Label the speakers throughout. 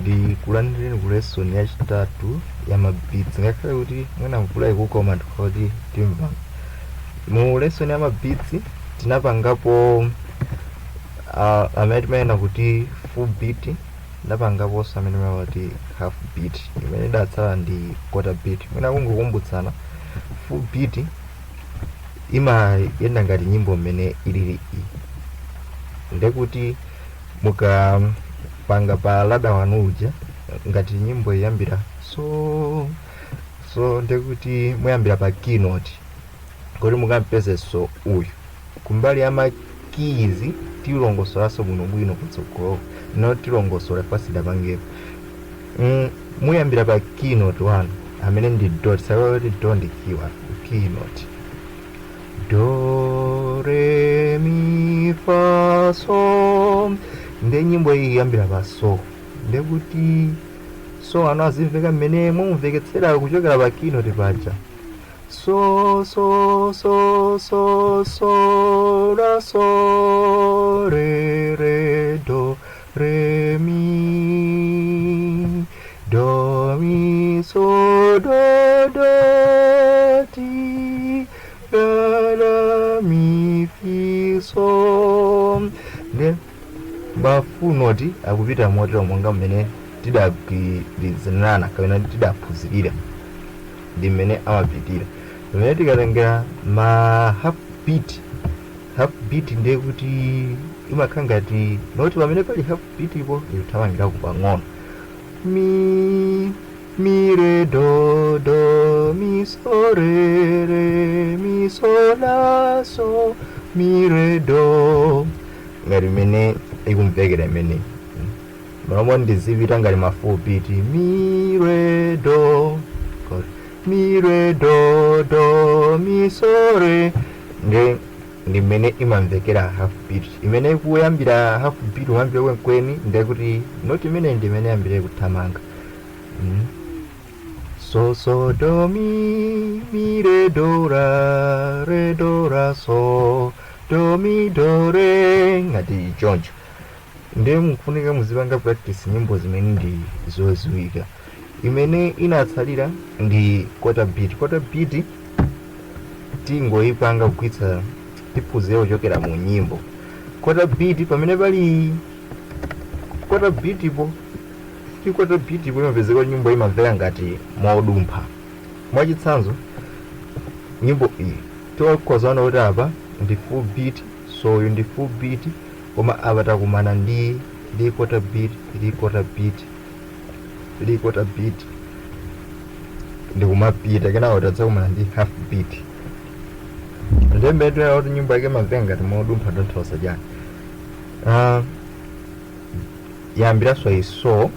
Speaker 1: Ndikulandireni ku lesson yachitatu ya ma beats. Ngakhale kuti mwina mvula ikukoma, ndikuti timva. Mu lesson ya ma beats tinapangapo amene timayena kuti full beat, ndapangaponso amene timayena kuti half beat. Imene idatsala ndi quarter beat. Mwina kungokumbutsana, full beat imayenda ngati nyimbo mmene ilili iyi. Ndekuti mukapanga pa ladder wanu uja, ngati nyimbo iyambira so, so ndekuti muyambira pa keynote kuti mukampeze so uyu kumbali ya ma keys. Tilongosolanso bwinobwino kutsogolo, no tilongosola fasidapangepo. Muyambira pa keynote 1 amene ndi do. Tisayiwale kuti do ndi key 1, keynote do, re, mi, fa, so. Nde nyimbo iyi iyambira pa so, ndekuti so ano azimveka mmene mumveketsera kuchokera pa keynote paja: so, so, so, so, so, la, so, re, re, do, re, mi, do, mi, so, do, do, ti, la, la, mi, fi, so. Nde ma full note akupita motero, monga mmene tidagwirizanana kapena tidaphunzirira, ndi mmene amapitira. Pamene tikatengera ma half beat, half beat ndiye kuti imakhala ngati note pamene pali half beat ipo ikuthamangirako pang'ono: mi, mi, re, do, do, mi, so, re, re, mi, so, la, so, mi, re, do, ngati imene ikumvekera imene malomwe ndizipita ngati ma full beat: mi, re, do, mi, re, do, do, mi, so, re. Ndi mmene imamvekera half beat. Imene ikuyambira half beat, kuyambira kwenikweni, ndiye kuti note imene ndi imene yambire kuthamanga. So, so, do, mi, mi, re, do, ra, re, do, ra, so, do, mi, do, re, ngati choncho. Ndiye mukufunika muzipanga practice nyimbo zimene ndi zoziwika. Imene inatsalira ndi quarter beat. Quarter beat tingoyipanga kugwiritsa, tiphunzire kuchokera mu nyimbo. Quarter beat, pamene pali quarter beat ipo, quarter beat ipo imapezeka nyimbo imamveka ngati modumpha. Mwachitsanzo, nyimbo iyi tikhozaona kuti apa ndi full beat, so uyu ndi full beat, koma apa takumana ndi quarter beat, ndi quarter beat, ndi quarter beat, ndikumapita. Kenako tadzakumana ndi half beat. Ndiye mmene kuti nyimbo yake imamveka ngati modumpha. Tanthauza chani? Yambiranso iyi: so,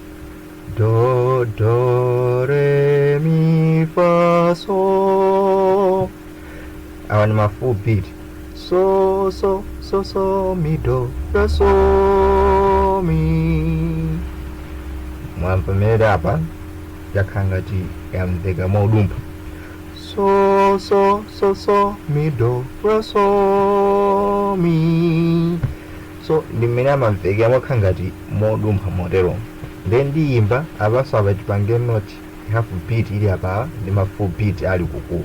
Speaker 1: do, do, re, mi, fa, so. Awa ni ma full beat: so, so, so, so, mi, do, re, so, mi. Mwamva mmene apa yakhala ngati yamveka modumpha: so, so, so, so, mi, do, re, so, mi. So ndi mmene amamvekera, mwakhala ngati modumpha motero. Then ndiyimba apaso, apa tipange note half beat ili apa ndi ma full beat ali kuku: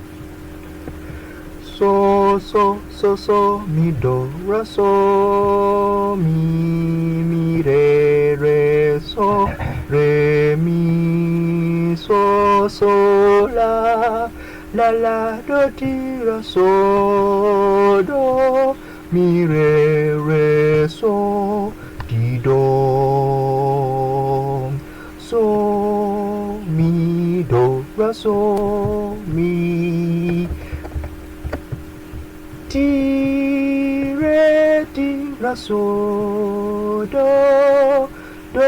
Speaker 1: so, so, so, so, mi, do, re, so, mi, mi, re, re, so, re, mi, so, so, la, la, la, do, ti, ra, so, do, mi, re, re, so, ti, do, so, mi, do, ra, so, mi, ti, re, ti, ra, so, do, do,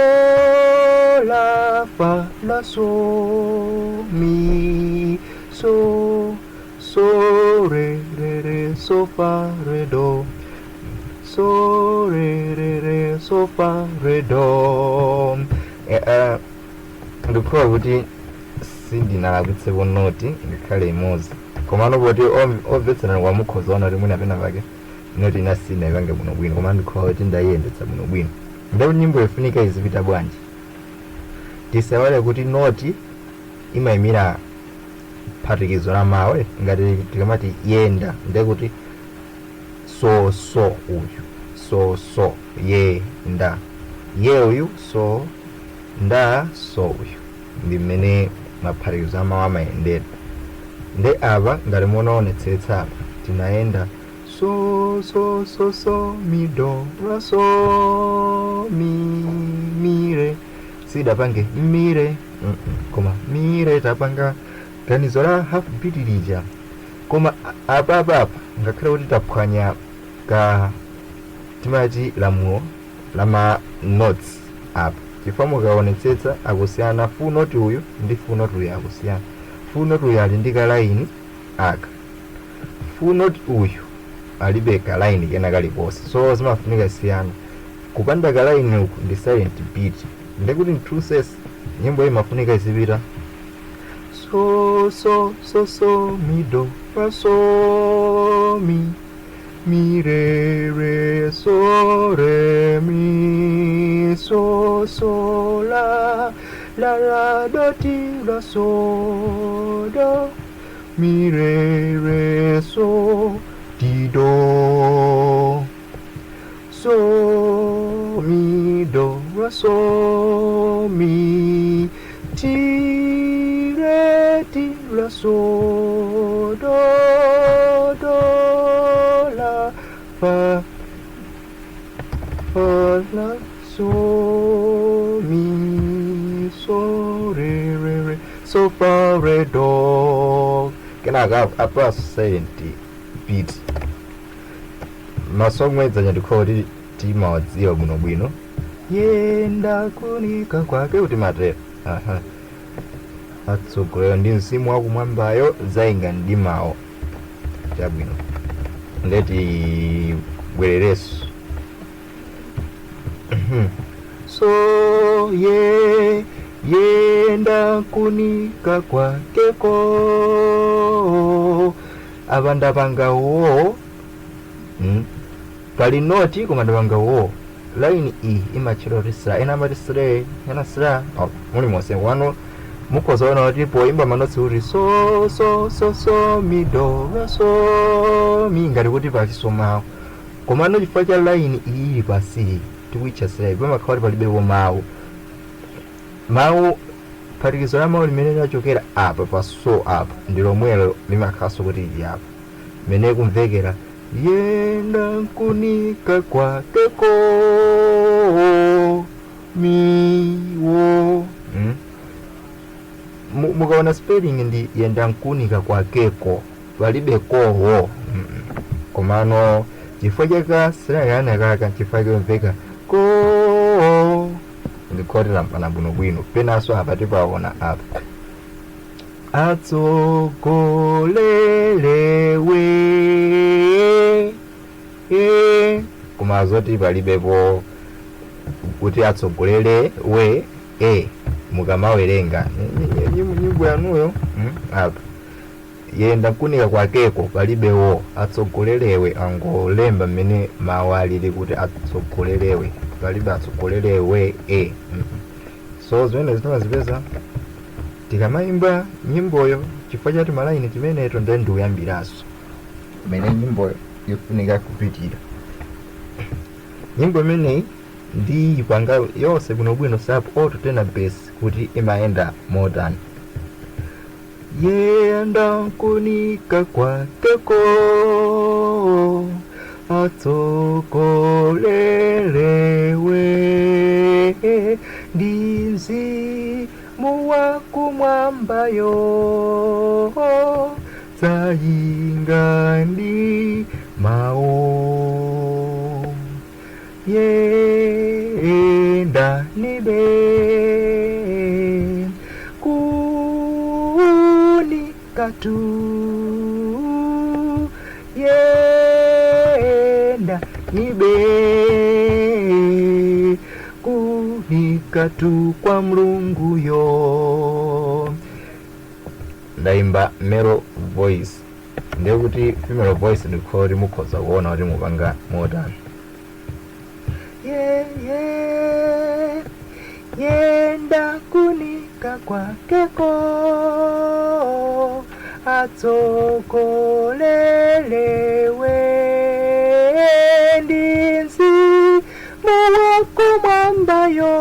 Speaker 1: la, fa, la, so, mi, so, so, re, re, re, so, fa, re, do, so, re, re, re, so, fa, re, do. Ndikukhulupirira kuti sindinalakwitsepo note ngakhale imodzi, komano poti omvetserana kwamukhoza ona kuti mwina pena pake note ina sinayipange bwinobwino, koma ndikhoza kuti ndayiyendetsa bwinobwino. Ndipo nyimbo ifunika izipita bwanji? Tisaiwale kuti noti imayimira phatikizo la mawu. Ngati tikamati yenda, ndekuti so so uyu, so so ye nda, ye uyu, so nda, so uyu. Ndi mmene maphatikizo amawu amayendera. Nde apa ngati munaonetsetsa, apa tinayenda so so so so mi do la so mi mi re. Sidapange mire, koma mire tapanga ganizo la half beat lija. Koma apa apa ngakhale kuti taphwanya ka timati lamulo lama notes apa, chifukwa mukaonetsetsa akusiyana full note uyu ndi full note uyu akusiyana. Full note uyu ali ndi kalaini aka, full note uyu alibe kalaini kena kalikonse. So zimafunika siyana. Kupanda kalaini uku ndi silent beat. Ndekuti in true sense nyimbo imafunika izipita so so so so mi do fa so mi mi re re so re mi so so la la la do ti la so do mi re re so ti do so mi do la so mi ti re ti la so do do la fa fa la so mi so re re re so fa re do. Kenaka apa silent beat. Masomwe dzanja ndikhowa kuti timawadziwa bwinobwino. Yenda kunika kwake kuti matero. Aha, atsogolera ndi mzimu wakumwambayo zayinga mdimawo. Chabwino, ndeti bwerereso so ye yenda kunika kwakeko. Apa ndapanga wo, Pali noti koma ndapanga wo. Line iyi imatchedwa kuti sra, ena amati sre, ena sra. Oh, muli monse wano mukhoza kuona kuti poimba manotsi kuti so so so so mi do la so mi, ngati kuti pachisomawo. Komano chifukwa cha line iyi ili pasi tikuitcha sra, pamakhala kuti palibepo mawu. Mawu, phatikizo la mawu limene lachokera apa pa so apa ndi lomwelo limakhalanso kuti ili apa mene kumvekera yenda nkunika kwakeko miwo. Mukaona spelling ndi yenda nkunika kwakeko, palibe kowo. Komano chifukwa chaka sinakana kaka chifukwa chomveka ko ndikhotera mpana bwinobwino. Penanso apa tipaona apa atsogolelewe e, koma zoti palibepo kuti atsogolere we e mukamawerenga nyimbo yanuyo. Apa yenda nkunika kwakeko palibewo atsogolelewe, angolemba mmene mawu alili kuti atsogolerewe, palibe atsogolerewe e. So zimene zitimazipeza tikamayimba nyimboyo chifukwa chati malaini timeneto ndiye ndikuyambiraso mmene nyimboyo ifunika kupitira. Nyimbo imeneyi ndiyipanga yonse bwinobwino sub alto tenor bass kuti imayenda motani. Yenda nkunika kwakeko atsogolelewe ndi mzimu wakumwambayo dzayinga ndi mawu yenda nibe kunikatu yenda nibe kunikatu kwa mlunguyo. Ndayimba male voice, ndekuti female voice ndikho mukhoza kuona kuti mupanga motani. Ye ye yenda. Yenda kunika kwakeko atsokolelewe ndi mzimu wakumwambayo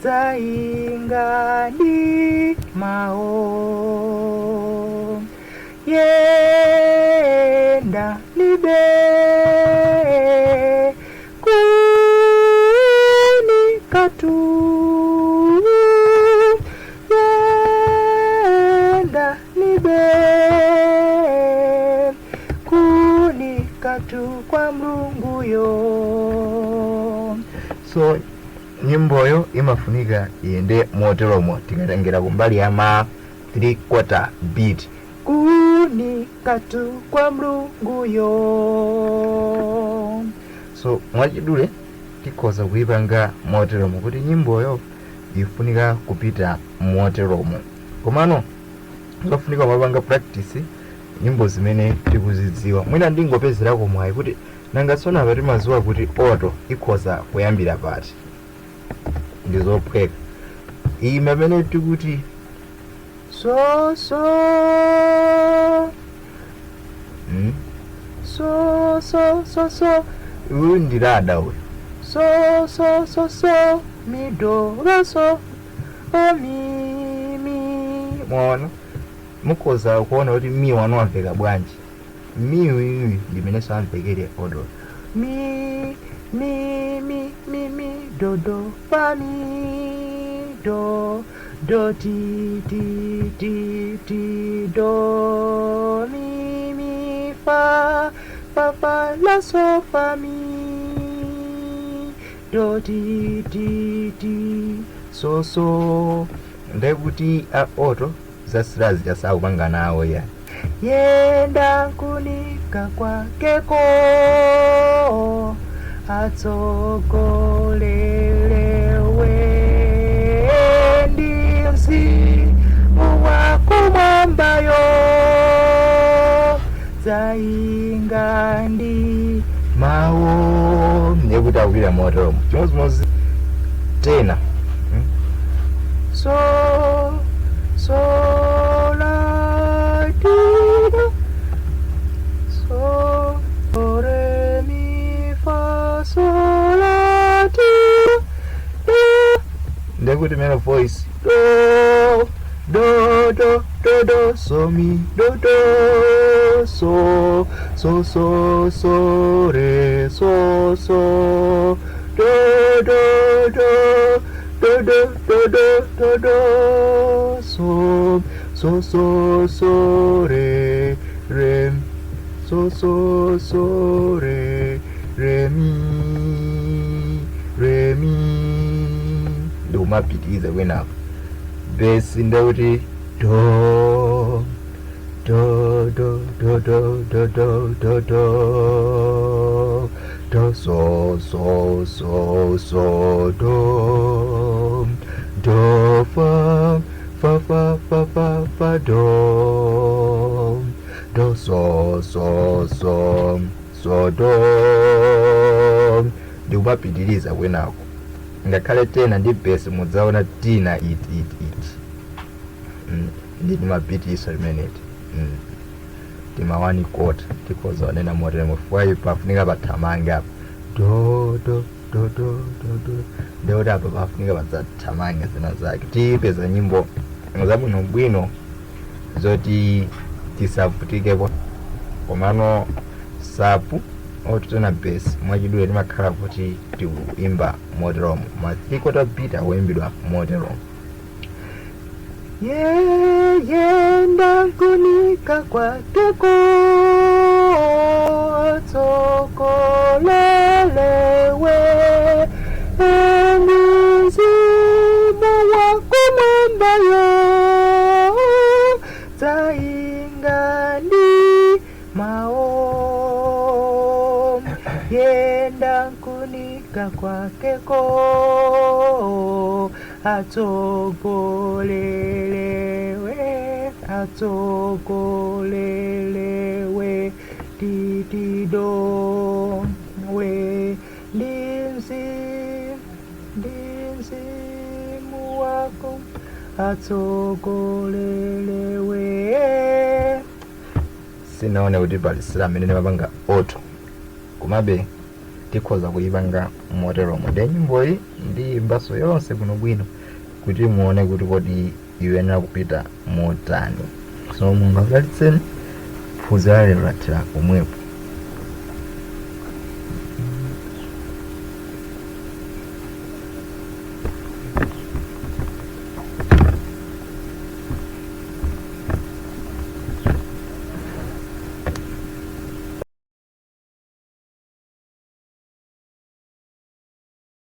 Speaker 1: dzaingani mawo yenda libe kunikatu yenda libe kunikatu kwa mlunguyo.
Speaker 2: So nyimboyo imafunika iyende moteromo tikatengera kumbali ya ma 3 quarter beat.
Speaker 1: Kunikatu kwa mlunguyo.
Speaker 2: So mwachidule tikhoza kuipanga moteromo kuti nyimboyo ifunika kupita moteromo, komano zofunika kumapanga practice nyimbo zimene tikuzidziwa. Mwina ndingopezerako mwayi kuti nanga tsono apa timaziwa kuti oto ikhoza kuyambira pati, ndizophweka iyi pamene tikuti
Speaker 1: so so
Speaker 2: mm?
Speaker 1: so so so so
Speaker 2: Uyu ndi lada uyu.
Speaker 1: So so so so mi do re so o mi mi.
Speaker 2: Mwaona, mukhoza kuona kuti mi wanu amveka bwanji. Mi uyuyu ndimenenso amvekere odo.
Speaker 1: Mi mi mi mi mi do do fa mi do do ti ti ti ti do mi mi fa fa fa la so fa mi do ti ti ti
Speaker 2: so so ndekuti a oto zasirazi chasakupanga nawo ya.
Speaker 1: Yenda kunika kwakeko atsokolelewe ndi mzimu wakumwambayo dzainga ndi
Speaker 2: mawo ndekuti akupita moteromo chimodzimodzi tena mm?
Speaker 1: So so la ti do so do re mi fa so la ti do.
Speaker 2: Ndekuti mene voice do do do do do so mi do do so so so so re so so do do do do do do do do do so so so so re re so so so re re mi re mi ndikumapitiriza kwenapo besi ndekuti do do do do do do do do do do so so so so do do fa fa fa fa fa fa do do so so so so do ndikumapitiriza kwenako. Ngakhale tena ndi besi mudzaona tina it it it ndi timapitisa limeneti timawani kota tikhoza wanena moteremo fuwayi pafunika pathamange apa do do do do do do ndekuti apa pafunika padzathamange zina zake. Tipeza nyimbo zabwinobwino zoti tisavutikepo, komano sapu ototena besi mwachidule timakhala kuti tikuimba moteromo ma 3 quarter beat akuimbidwa moteromo.
Speaker 1: Yenda kunika kwakeko atsokolelewe mzimu wakumwambayo dzainga ndi mawo yenda nkunika kwakeko atsogolelewe atsogolelewe titido we ndinzi ndinzi. Mzimu wako atsogolelewe. Sinaone kuti pali sila amene ndimapanga auto, komabe tikhoza kuyipanga moteromo. Ndiye nyimboyi ndiyimbaso yonse bwinobwino kuti muone kuti kodi iyenera kupita motani. So Mulungu akudalitseni. Phunziro la lero lathera pomwepo.